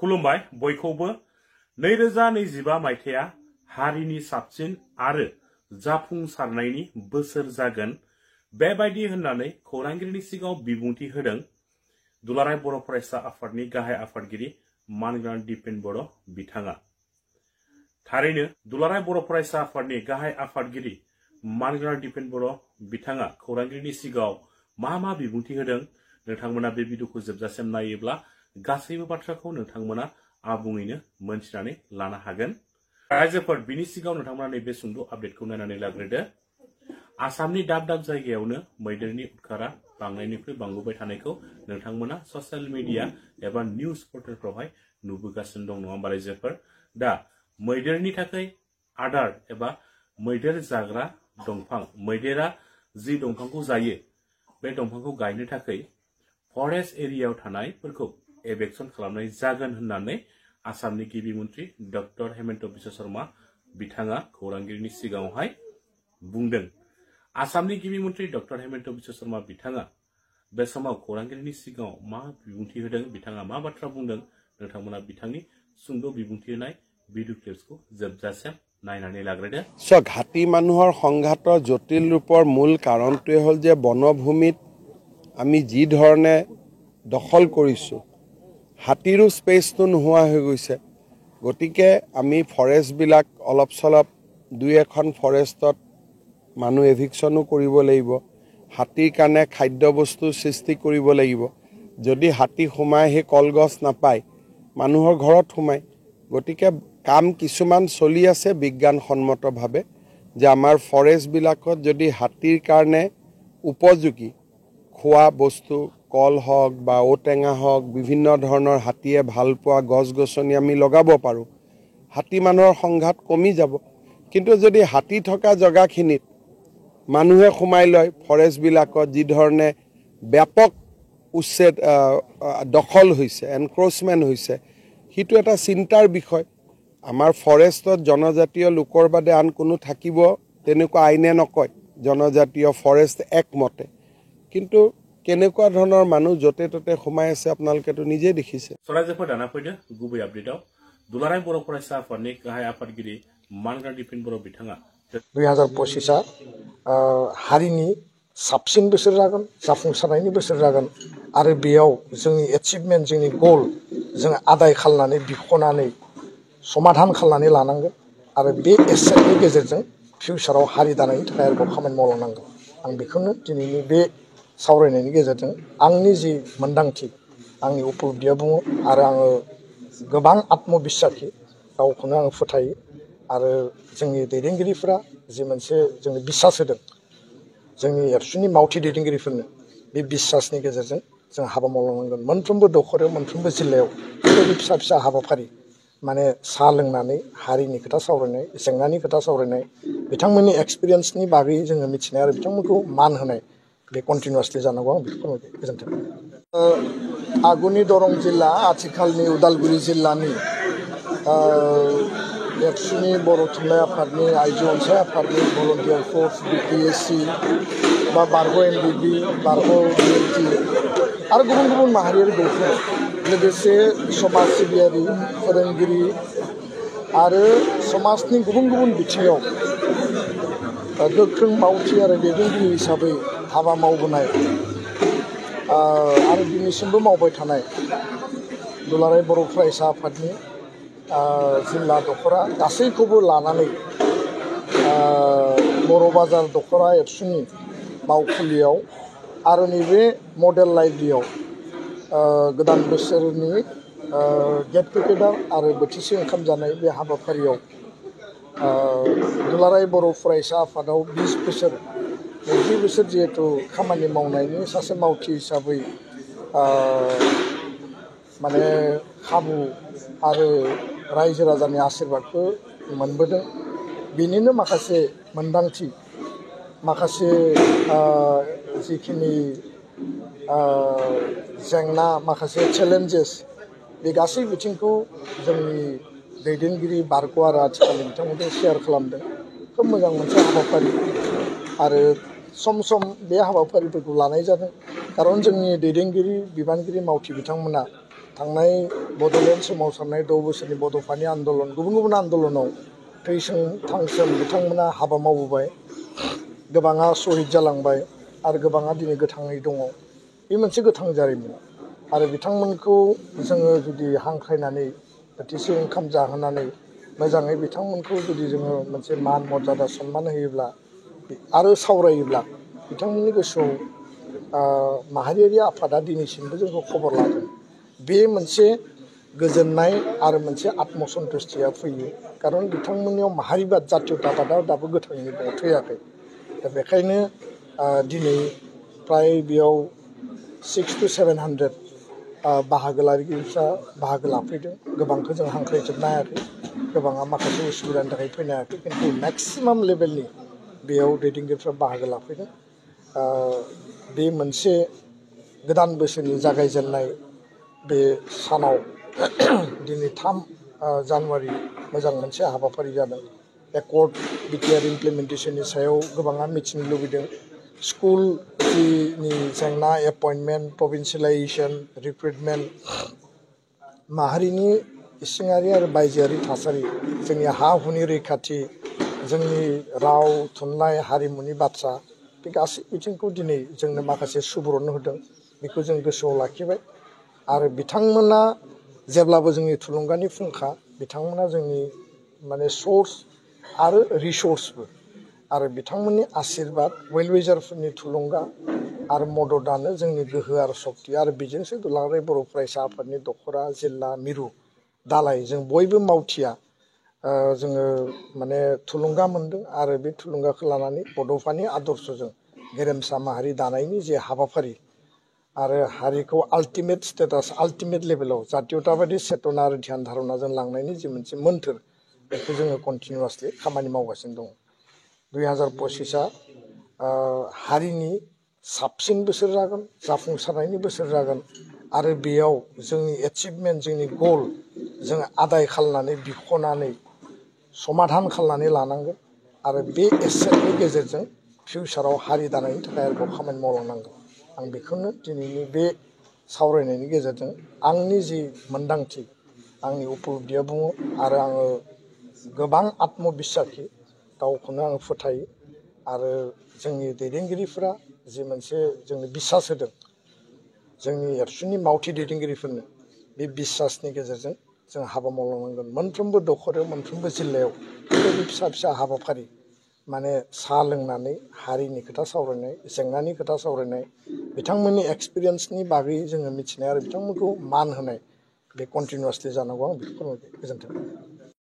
खुलुमबाय बयखौबो 2025 मायथाइया हारिनि साबसिन आरो जाफुंसारनायनि बोसोर जागोन बेबायदि होननानै खौरांगिरिनि सिगाङाव बिबुंथि होदों दुलाराय बर' फरायसा आफादनि गाहाय आफादगिरि मानगोनां दिपेन बर' बिथाङा। थारैनो दुलाराय बर' फरायसा आफादनि गाहाय आफादगिरि मानगोनां दिपेन बर' बिथाङा खौरांगिरिनि सिगाङाव मा बिबुंथि होदों नोंथांमोना बे भिडिअखौ जोबजासिम नायोब्ला गासैबो बाथ्राखौ नोंथांमोना आबुङैनो मोनथिनानै लानो हागोन। रायजोफोर बिनि सिगाङाव नोंथांमोना नैबे सुंद' आपडेटखौ नायनानै लाग्रोदो। आसामनि दाब जायगायावनो मैदेरनि उदखारा बांनायनिफ्राय बांबोबाय थानायखौ नोंथांमोना ससियेल मिडिया एबा निउज पर्टेलफ्रावहाय नुबोगासिनो दं नङा होमबा रायजोफोर। दा मैदेरनि थाखाय आदार एबा मैदेर जाग्रा दंफां, मैदेरा जि दंफांखौ जायो बे दंफांखौ गायनो थाखाय फरेस्ट एरियायाव थानायफोरखौ एभेक्सन खालामनाय जागोन होननानै आसामनि गिबि मन्त्रि डक्टर हेमन्त बिश्व शर्मा बिथाङा खौरांगिरिनि सिगाङावहाय बुंदों। आसामनि गिबि मन्त्रि डक्टर हेमन्त बिश्व शर्मा बिथाङा बे समाव खौरांगिरिनि सिगाङाव मा बिबुंथि होदों, बिथाङा मा बाथ्रा बुंदों, नोंथांमोना बिथांनि सुंद' बिबुंथि होनाय भिडिअ क्लिप्सखौ जोबजासिम नायनानै लाग्रोदो। হাতী মানুহৰ সংঘাতৰ জটিল ৰূপৰ মূল কাৰণটোৱে হ'ল যে বনভূমিত আমি যি ধৰণে দখল কৰিছোঁ হাতীৰো স্পেচটো নোহোৱা হৈ গৈছে। গতিকে আমি ফৰেষ্টবিলাক অলপ চলপ দুই এখন ফৰেষ্টত মানুহ এভিকশ্যনো কৰিব লাগিব, হাতীৰ কাৰণে খাদ্যবস্তু সৃষ্টি কৰিব লাগিব। যদি হাতী সোমাই সেই কলগছ নাপায় মানুহৰ ঘৰত সোমায়। গতিকে কাম কিছুমান চলি আছে বিজ্ঞানসন্মতভাৱে যে আমাৰ ফৰেষ্টবিলাকত যদি হাতীৰ কাৰণে উপযোগী খোৱা বস্তু কল হওক বা ঔটেঙা হওক বিভিন্ন ধৰণৰ হাতীয়ে ভাল পোৱা গছ গছনি আমি লগাব পাৰোঁ, হাতী মানুহৰ সংঘাত কমি যাব। কিন্তু যদি হাতী থকা জেগাখিনিত মানুহে সোমাই লয়, ফৰেষ্টবিলাকত যি ধৰণে ব্যাপক উচ্ছেদ দখল হৈছে, এনক্ৰচমেণ্ট হৈছে, সেইটো এটা চিন্তাৰ বিষয়। আমাৰ ফৰেষ্টত জনজাতীয় লোকৰ বাদে আন কোনো থাকিব তেনেকুৱা আইনে নকয়, জনজাতীয় ফৰেষ্ট একমতে। কিন্তু কেনেকুৱা ধৰণৰ মানুহ য'তে ত'তে সোমাই আছে আপোনালোকেতো নিজেই দেখিছে। ৰাইজোফোৰ দানা ফৈদो गुबै आपडेटआव दुलाराय बर' फरायसा आफादनि गाहाय आफादगिरि मानगोनां दिपेन बर' बिथाङा 2025 हारिनि साबसिन बोसोर जागोन, जाफुंसारनायनि बोसोर जागोन आरो बेयाव जोंनि एचिभमेन्ट, जोंनि गल जों आदाय खालामनानै बिख'नानै समाधान खालामनानै लानांगोन आरो बे एसेटनि गेजेरजों फिउचाराव हारि दानायनि थाखाय आरोबाव खामानि मावलांनांगोन। आं बेखौनो दिनैनि बे सावरायनायनि गेजेरजों आंनि जि मोन्दांथि, आंनि उपलब्धिया बुङो आरो आङो गोबां आत्मबिस्सासि, गावखौनो आङो फोथायो आरो जोंनि दैदेनगिरिफोरा जि मोनसे जोंनो बिसास होदों जोंनि एबसुनि मावथि दैदेनगिरिफोरनो, बे बिसासनि गेजेरजों जों हाबा मावलांनांगोन। मोनफ्रोमबो दखराव मोनफ्रोमबो जिल्लायाव बेबायदि फिसा हाबाफारि माने साहा लोंनानै हारिनि खोथा सावरायनाय, जेंनानि खोथा सावरायनाय, बिथांमोननि एक्सपिरियेन्सनि बागै जोङो मिथिनाय आरो बिथांमोनखौ मान होनाय बे कन्टिनिउसलि जानांगौ। आं बेखौ गोजोन्थों। आगुनि दरं जिल्ला, आथिखालनि उदालगुरि जिल्लानि एबसुनि बर' थुनलाइ आफादनि, आइजो अनसाय आफादनि, भलन्टियार फर्स, BPSC बा बारग' MBB, बारग' BLT आरो गुबुन गुबुन माहारियारि गौथुम, लोगोसे समाज सिबियारि, फोरोंगिरि आरो समाजनि गुबुन गुबुन बिथिङाव गोख्रों मावथि आरो दैदेनगिरि हिसाबै हाबा मावबोनाय आरो दिनैसिमबो मावबाय थानाय दुलाराय बर' फरायसा आफादनि जिल्ला दखरा गासैखौबो लानानै बर' बाजार दखरा एबसुनि मावखुलियाव आरो नैबे मडेल लाइब्रेरियाव गोदान बोसोरनि गेट टुगेदार आरो बोथिसे ओंखाम जानाय बे हाबाफारियाव दुलाराय बर' फरायसा आफादाव 20 बोसोर 20 बोसोर जिहेतु खामानि मावनायनि सासे मावथि हिसाबै माने खाबु आरो रायजो राजानि आशीर्बादखौ मोनबोदों। बेनिनो माखासे मोन्दांथि, माखासे जिखिनि जेंना, माखासे चेलेन्जेस, बे गासै बिथिंखौ जोंनि दैदेनगिरि बारग' आरो आथिखालनि बिथांमोनजों शेयार खालामदों। खोब मोजां मोनसे हाबाफारि आरो सम सम बे हाबाफारिफोरखौ लानाय जादों, खारन जोंनि दैदेनगिरि, बिबानगिरि, मावथि बिथांमोना थांनाय बड'लेण्ड सोमावसारनाय 6 बोसोरनि बड'फानि आन्दलन गुबुन गुबुन आन्दलनाव थैसोम थांसोम बिथांमोना हाबा मावबोबाय गोबाङा शहीद जालांबाय आरो गोबाङा दिनै गोथाङै दङ बे मोनसे गोथां जारिमिन आरो बिथांमोनखौ जोङो जुदि हांख्रायनानै बोथिसे ओंखाम जाहोनानै मोजाङै बिथांमोनखौ जुदि जोङो मोनसे मान मर्यादा सन्मान होयोब्ला आरो सावरायोब्ला बिथांमोननि गोसोआव माहारियारि आफादा दिनैसिमबो जोंखौ खबर लादों बे मोनसे गोजोननाय आरो मोनसे आत्मसन्তুष्टिया फैयो खारन बिथांमोननियाव माहारिबाद जातीयताबादा दाबो गोथाङैनो दङ थैयाखै दा बेखायनो दिनै प्राय बेयाव 600 to 700 बाहागो लागिरिफ्रा बाहागो लाफैदों गोबांखौ जों हांख्रायजोबनो हायाखै गोबाङा माखासे उसुबिदानि थाखाय फैनो हायाखै खिन्थु मेक्सिमाम लेभेलनि बेयाव दैदेनगिरिफ्रा बाहागो लाफैदों बे मोनसे गोदान बोसोरनि जागायजेननाय बे सानाव दिनै 3 जानुवारि मोजां मोनसे हाबाफारि जादों एकर्ड बिटिआर इमप्लिमेन्टेसननि सायाव गोबाङा मिथिनो लुबैदों स्कुल नि जेंना एपइन्टमेन्ट प्रभिन्सियेलाइजेसन रिक्रुटमेन्ट माहारिनि इसिङारि आरो बायजोआरि थासारि जोंनि हा हुनि रैखाथि जोंनि राव थुनलाइ हारिमुनि बाथ्रा बे गासै बिथिंखौ दिनै जोंनो माखासे सुबुरुन होदों बेखौ जों गोसोआव लाखिबाय आरो बिथांमोना जेब्लाबो जोंनि थुलुंगानि फुंखा बिथांमोना जोंनि माने सोर्स आरो रिसोर्सबो आरो बिथांमोननि आशीर्बाद वेल विजारफोरनि थुलुंगा आरो मददानो जोंनि गोहो आरो सक्ति आरो बेजोंसो दुलाराय बर' फरायसा आफादनि दख'रा जिल्ला मिरु दालाय जों बयबो मावथिया जोङो माने थुलुंगा मोनदों आरो बे थुलुंगाखौ लानानै बड'फानि आदर्शजों गेरेमसा माहारि दानायनि जे हाबाफारि आरो हारिखौ आल्टिमेट स्टेटास आल्टिमेट लेभेलाव जातीयताबादि चेतना आरो ध्यान धारणाजों लांनायनि जि मोनसे मोन्थोर बेखौ जोङो कन्टिनिउवासलि खामानि मावगासिनो दं 2025 हारिनि साबसिन बोसोर जागोन जाफुंसारनायनि बोसोर जागोन आरो बेयाव जोंनि एचिभमेन्ट जोंनि गल जोङो आदाय खालामनानै बिख'नानै समाधान खालामनानै लानांगोन आरो बे एसेटनि गेजेरजों फिउचाराव हारि दानायनि थाखाय आरोबाव खामानि मावलांनांगोन आं बेखौनो दिनैनि बे सावरायनायनि गेजेरजों आंनि जि मोन्दांथि आंनि उपलब्धिया बुङो आरो आङो गोबां आत्मबिस्साखि गावखौनो आङो फोथायो आरो जोंनि दैदेनगिरिफोरा जि मोनसे जोंनो बिसास होदों जोंनि एबसुनि मावथि दैदेनगिरिफोरनो बे बिसासनि गेजेरजों जों हाबा मावलांनांगोन मोनफ्रोमबो दख'रायाव मोनफ्रोमबो जिल्लायाव बेबायदि फिसा फिसा हाबाफारि माने साहा लोंनानै हारिनि खोथा सावरायनाय जेंनानि खोथा सावरायनाय बिथांमोननि एक्सपिरियेन्सनि बागै जोङो मिथिनाय आरो बिथांमोनखौ मान होनाय बे कन्टिनिउवासलि जानांगौ आं बेखौ फोरमायबाय गोजोन्थों